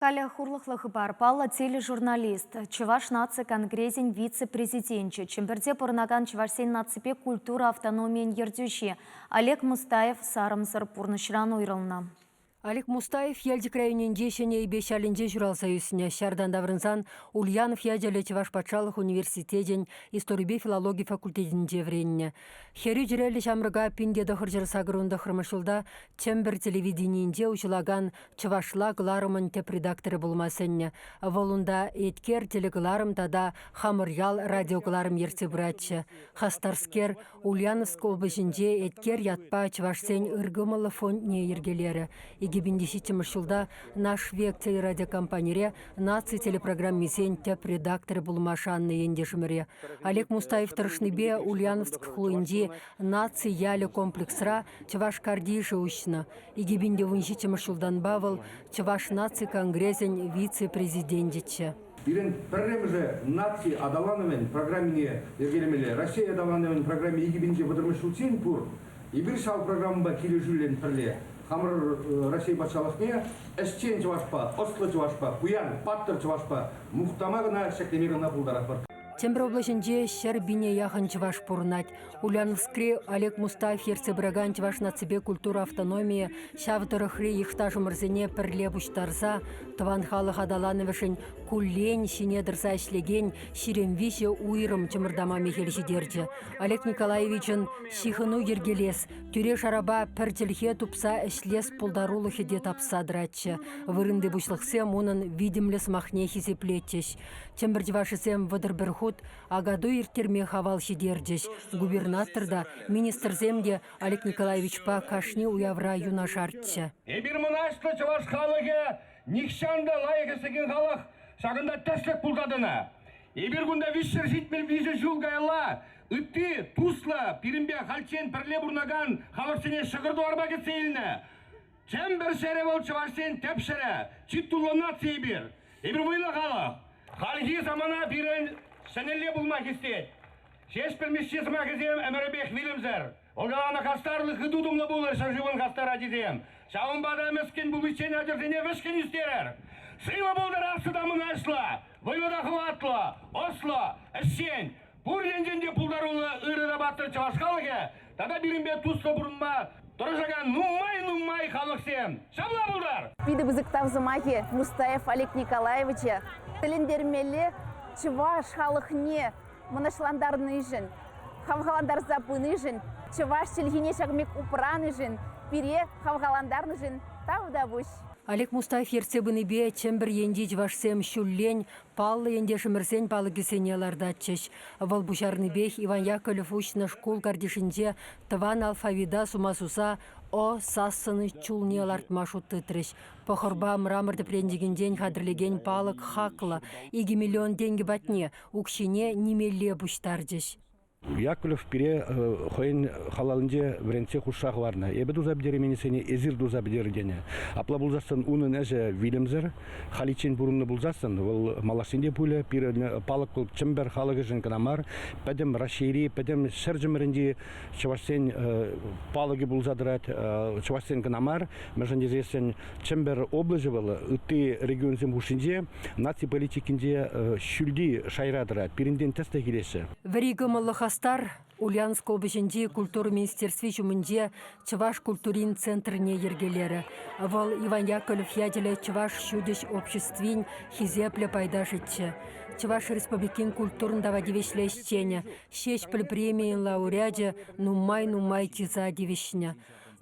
Халӗ хурлӑхлӑ хыпар. Паллӑ тележурналист, Чӑваш наци конгресӗн вице-президенчӗ, Чӗмпӗрте пурӑнакан чӑвашсен наципе культура автономийӗн ертӳҫи Олег Мустаев сарӑмсӑр пурнӑҫран уйрӑлнӑ. Олег Мустаев Елчӗк районӗнчи Ҫӗнӗ Эйпеҫ ялӗнче ҫуралса ӳснӗ. Ҫартан таврӑнсан Ульянов ячӗллӗ Чӑваш патшалӑх университечӗн историпе филологи факультетӗнче вӗреннӗ. Хӗрӳ чӗреллӗ ҫамрӑка 1989 ҫулта Чӗмпӗр телевиденийӗнче уҫӑлакан чӑвашла кӑларӑмӑн тӗп редакторӗ пулма сӗннӗ. Вӑл унта «Еткер» телекӑларӑм тата «Хамӑр ял» радиокӑларӑм ертсе пыратчӗ. Хастарскер Ульяновск облаҫӗнче «Еткер» ятпа чӑвашсен ыркӑмӑллӑх фондне йӗркелерӗ. 2007 ҫулта «Наш век» телерадиокомпанире наци телепрограммисен тӗп редакторӗ пулма шаннӑ ентешӗмӗре. Олег Мустаев тӑрӑшнипе Ульяновск хулинчи Наци ялӗ комплексра чӑваш картишӗ уҫнӑ. 2017 ҫултанпа вӑл Чӑваш наци конгресӗн вице-президенчӗччӗ. Пирӗн пӗрремӗшӗ наци аталанӑвӗн программине йӗркелемелле. Раҫҫей аталанӑвӗн программи 2030 ҫулччен пур. Эпир ҫав программӑпа килӗшӳллӗн пӗрле хамӑр Раҫҫей патшалӑхне ӗҫчен чӑвашпа, ӑслӑ чӑвашпа, пуян, паттӑр чӑвашпа мухтама кӑна, ҫӗклеме кӑна пултаратпӑр. Чӗмпӗр облаҫӗнче 100 пине яхӑн чӑваш пурӑнать. Ульяновскри Олег Мустаев ертсе пыракан Чӑваш наципе культура автономийӗ ҫав тӑрӑхри йӑхташӑмӑрсене пӗрле пуҫтарса тӑван халӑх аталанӑвӗшӗн куллен ҫине тӑрса ӗҫлекен 23 уйрӑм чӑмӑртама мехел ҫитерчӗ. Олег Николаевичӑн ҫыхӑну йӗркелес, тӳре-шарапа пӗр чӗлхе тупса ӗҫлес пултарулӑхӗ те тапса тӑратчӗ. Вырӑнти пуҫлӑхсем унӑн витӗмлӗ сӑмахне хисеплетчӗҫ. Чӗмпӗр чӑвашӗсем 31 хут Акатуй ирттерме хавал ҫитерчӗҫ. Губернатор та, министрсем те Олег Николаевичпа кашни уявра юнашарччӗ. Эпир мӑнаҫлӑ чӑваш халӑхӗ нихҫан та лайӑх ӗҫлекен халӑх ҫакӑнта тӗслӗх пулса тӑнӑ. Эпир кунта 373 ҫул каялла ытти туслӑ пирӗнпе хальччен пӗрле пурӑнакан халӑхсене ҫӑкӑр-тӑварпа кӗтсе илнӗ. Чӗмпӗр ҫӗрӗ вӑл чӑвашсен тӗп ҫӗрӗ, чи туллӑ наци эпир. Эпир вӑйлӑ халӑх. Хальхи самана пирӗн ҫӗнӗлле пулма хистет. Ҫеҫпӗл Мишши сӑмахӗсем ӗмӗрӗпех вилӗмсӗр. Вӑл каланӑ хастарлӑх ытутӑмлӑ пулӑр ҫӗршывӑн хастар ачисем. Ҫавӑнпа та мӗскӗн пуличчен ачӑрсене вӗҫкӗн ӳстерӗр. Сывӑ пултӑр аслӑ та мӑнаҫлӑ, вӑйлӑ та хӑватлӑ, ӑслӑ, ӗҫчен, пур енчен те пултаруллӑ ырӑ та паттӑр чӑваш халӑхӗ тата пирӗнпе туслӑ пурӑнма тӑрӑшакан нумай-нумай халӑхсем. Ҫапла пултар! Питӗ пысӑк тав сӑмахӗ Мустаев Олег Николаевича. Тӗлӗнтермелле чӑваш халӑхне мӑнаҫлантарнишӗн, хавхалантарса пынишӗн, чӑваш чӗлхине ҫакӑн пек упранишӗн, пире хавхалантарнӑшӑн тавтапуҫ. Олег Мустаев ертсе пынипе Чӗмпӗр енчи чӑвашсем ҫуллен паллӑ ентешӗмӗрсен палӑкӗсене лартатчӗҫ. Вӑл пуҫарнипех Иван Яковлев уҫнӑ шкул картишӗнче тӑван алфавита сума суса Ӑ сассӑн чулне лартма шут тытрӗҫ. Пӑхӑрпа мрамор тӗпренчӗкӗнчен хатӗрлекен палӑк хаклӑ, 2 миллион тенкӗ патне укҫине нимелле пуҫтарчӗҫ. Яковлев пире хӑйӗн халалӗнче вӗрентсе хушса хӑварнӑ. Эпӗ туса пӗтерейменнисене эсир туса пӗтерӗр тенӗ. Апла пулсассӑн унӑн ӗҫӗ вилӗмсӗр. Халиччен пурӑннӑ пулсассӑн вӑл малашне те пулӗ. Пирӗн палӑк вӑл Чӗмпӗр халӑхӗшӗн кӑна мар, пӗтӗм Раҫҫейри, пӗтӗм ҫӗр чӑмӑрӗнчи чӑвашсен палӑкӗ пулса тӑрать. Чӑвашсен кӑна мар, мӗншӗн тесессӗн Чӗмпӗр облаҫӗ вӑл ытти регионсем хушшинче наци политикинче ҫӳлти шайра тӑрать. Пирӗнтен тӗслӗх илеҫҫӗ. Вӗри кӑмӑллӑ хастар Ульяновск облаҫӗнчи культура министерстви ҫумӗнче чӑваш культурин центрне йӗркелерӗ. Вӑл Иван Яковлев ячӗллӗ Чӑваш ҫутӗҫ обществин хисеплӗ пайташӗччӗ. Чӑваш Республикин культурӑн тава тивӗҫлӗ ӗҫченӗ, Ҫеҫпӗл премийӗн лауреачӗ нумай-нумай чыса тивӗҫнӗ.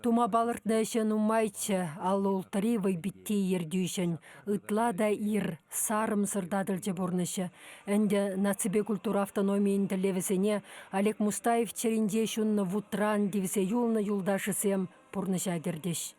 Тума палӑртнӑ ӗҫӗ нумайччӗ, 56-ри вӑйпитти ертӳҫӗн. Ытла та ир, сарӑмсӑр татӑлчӗ пурнӑҫӗ. Ӗнтӗ наципе культура автономийӗн тӗллевӗсене Олег Мустаев чӗринче ҫуннӑ вутран тивсе юлнӑ юлташӗсем пурнӑҫа кӗртӗҫ.